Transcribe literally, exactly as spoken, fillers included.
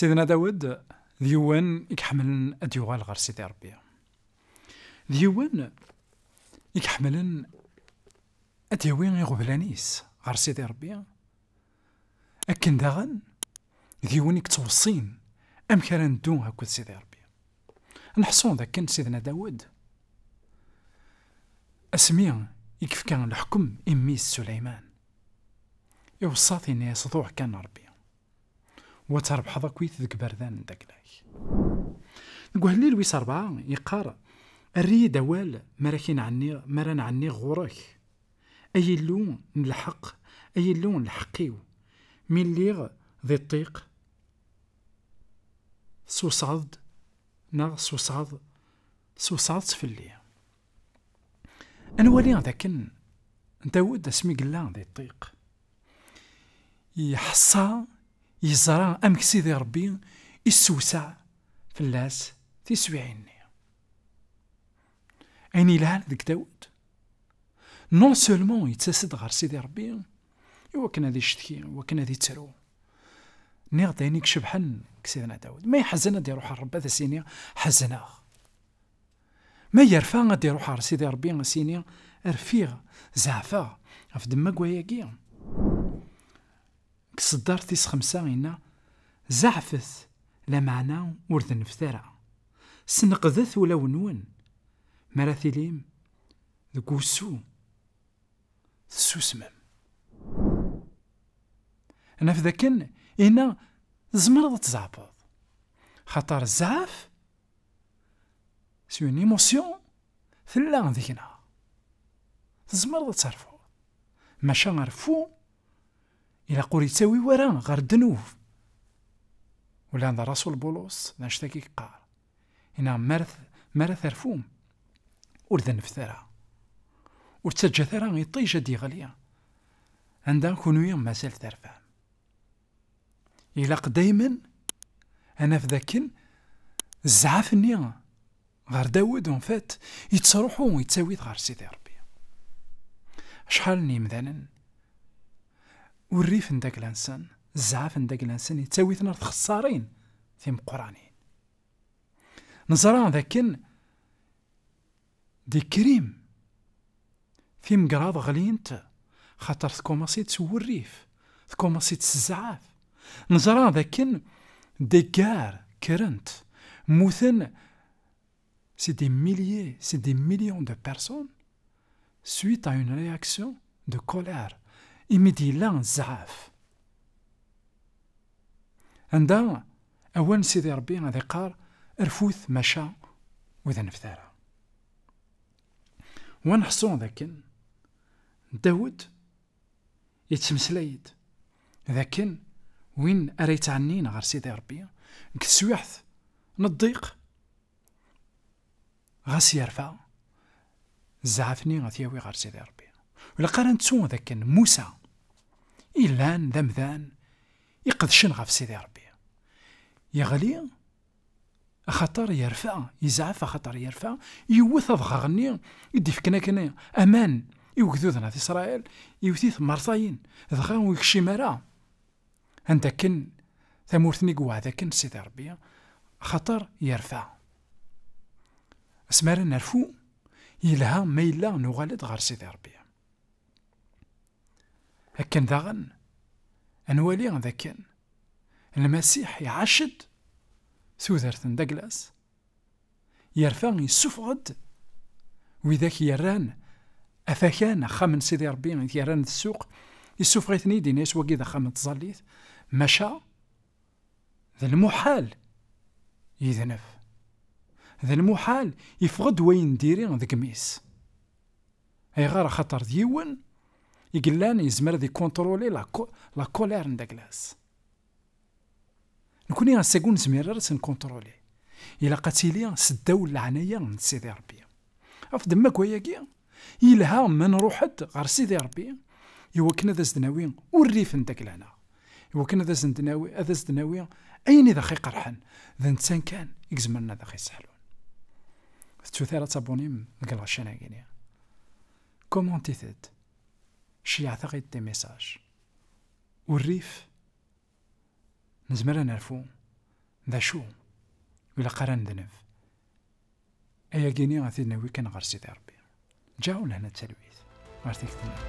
Sidna Dawed d yiwen i iḥemmlen ad yuɣal ɣer Sidi Ṛebbi. D yiwen i iḥemmlen ad yawi iɣeblan-is ɣer Sidi Ṛebbi. Akken daɣen d yiwen i yettweṣṣin amek ara neddu akked Sidi Ṛebbi. Neḥṣu d akken Sidna Dawed, asmi i yefka leḥkem i mmi-s Suleyman, iweṣṣa-t, yenna-yas: "Ḍuɛ kan Ṛebbi, u ad trebḥeḍ akkit deg iberdan n dagla-k." Deg uhellil wis ṛebɛa yeqqar: "Err-iyi-d awal mi ara k-in-ɛenniɣ, mi ara n-ɛenniɣ ɣur-k, ay Illu n lḥeqq, ay Illu n lḥeqq-iw, mi lliɣ di ṭṭiq, teswesɛeḍ-d, neɣ teswesɛeḍ, teswesɛeḍ-tt fell-i." Ad nwali d akken Dawed, asmi yella di ṭṭiq, yeḥṣa, yeẓra amek Sidi Ṛebbi issewseɛ fell-as tiswiɛin-nni. Ayen yelhan deg Dawed, non seulement yettas-d ɣer Sidi Ṛebbi i wakken ad icetki, i wakken ad ittru. Nniɣ-d ayen i icebḥen deg Sidna Dawed. Ma yeḥzen, ad iruḥ ɣer Ṛebbi ad as-yini: "Ḥezneɣ." Ma yerfa, ad iruḥ ɣer Sidi Ṛebbi, ad s-yini: "Rfiɣ, zeɛfeɣ ɣef ddemma n wayagi." Deg tseddart tis xemsa yenna: "Zeɛfet, lameɛna ur dennfet ara. Sneqdet ulawen-nwen. Mi ara tilim deg wusu, tessusmem." Naf dakken yenna: "Tzemreḍ ad tzeɛfeḍ." Xaṭer zzɛaf, c'est une émotion, tella deg-neɣ. Tzemreḍ ad terfuḍ. Maca rfu ilaq ur yettawi wara ɣer ddnub. Ula d Rasul Bulus d annect-agi yeqqar. Yenna: "Mi ara t-, mi ara terfum, ur dennfet ara. Ur ttaǧǧat ara iṭij ad d-yeɣli anda kunwi mazal terfam." Ilaq daymen ad naf dakken zzɛaf-nni ɣer Dawed, en fait, yettruḥu, yettawi-t ɣer Sidi Ṛebbi. Acḥal n yimdanen ur rifen dagla-nsen, zzɛaf n dagla-nsen yettawi-ten ɣer txessarin timeqqranin. Neẓra dakken des crimes, timegraḍ ɣlint, xaṭer tkumaṣi-d s wurrif, tkumaṣi-d s zzɛaf. Neẓra dakken des guerres kkrent, mmuten, c'est des milliers, c'est des millions de personnes, suite à une réaction de colère, imi d-yella zzɛaf. Anda awal n Sidi Ṛebbi ad iqqar: "Rfut, maca ur dennfet ara." Wa neḥṣu dakken Dawed yettmeslay-d dakken win ara yettɛennin ɣer Sidi Ṛebbi deg teswiɛt n ddiq, ɣas yerfa, zzɛaf-nni ad t-yawi ɣer Sidi Ṛebbi. Ur ilaq ara nettu dakken Musa, yellan d amdan iqedcen ɣef Sidi Ṛebbi, yeɣli axaṭer yerfa, yezɛef axaṭer yerfa, yewwet adɣaɣ-nni i d-ifken akken aman i ugdud n At Isṛayil, yewwet-it merẓayen, dɣa ur yekcim ara anda akken tamurt-nni yewɛed akken Sidi Ṛebbi, axaṭer yerfa. Asmi ara nerfu, yelha ma yella nuɣal-d ɣer Sidi Ṛebbi. Akken daɣen, ad nwali d akken Lmasiḥ iɛac-d tudert n Daglas, yerfa, yessufeɣ-d widak yerran afakan, axxam n Sidi Ṛebbi i t-yerran d ssuq, yessufeɣ-iten-id, yenna-yas: "Wagi d axxam n tẓallit." Maca d lmuḥal yedneb. D lmuḥal yeffeɣ-d wayen n diri deg imi-s. Ayɣer? Axaṭer d yiwen i yellan yezmer ad ikunṭruli la co-, la colère n Daglas. Nekni ass-agi ur nezmir ara ad tt-nkunṭruli. Ilaq ad tili seddaw n leɛnaya n Sidi Ṛebbi. Ɣef ddemma n wayagi, yelha ma nruḥ-d ɣer Sidi Ṛebbi i wakken ad as-d-nawi urrif n dagla-nneɣ, i wakken ad as-d-nawi, ad as-d-nawi ayen i d aɣ-iqerḥen, d netta kan i izemren ad aɣ-isseḥlun. Tettut ara tabunim deg lɣeccan-agi-ni. Commentit-d, ceyyɛet-aɣ-id des messages. Urrif, nezmer ad nerfu, d acu ilaq ara nedneb? Ayagini ad t-id-nawi kan ɣer Sidi Ṛebbi. Ǧǧaɣ-awen lehna d talwit ɣer tikti-nni.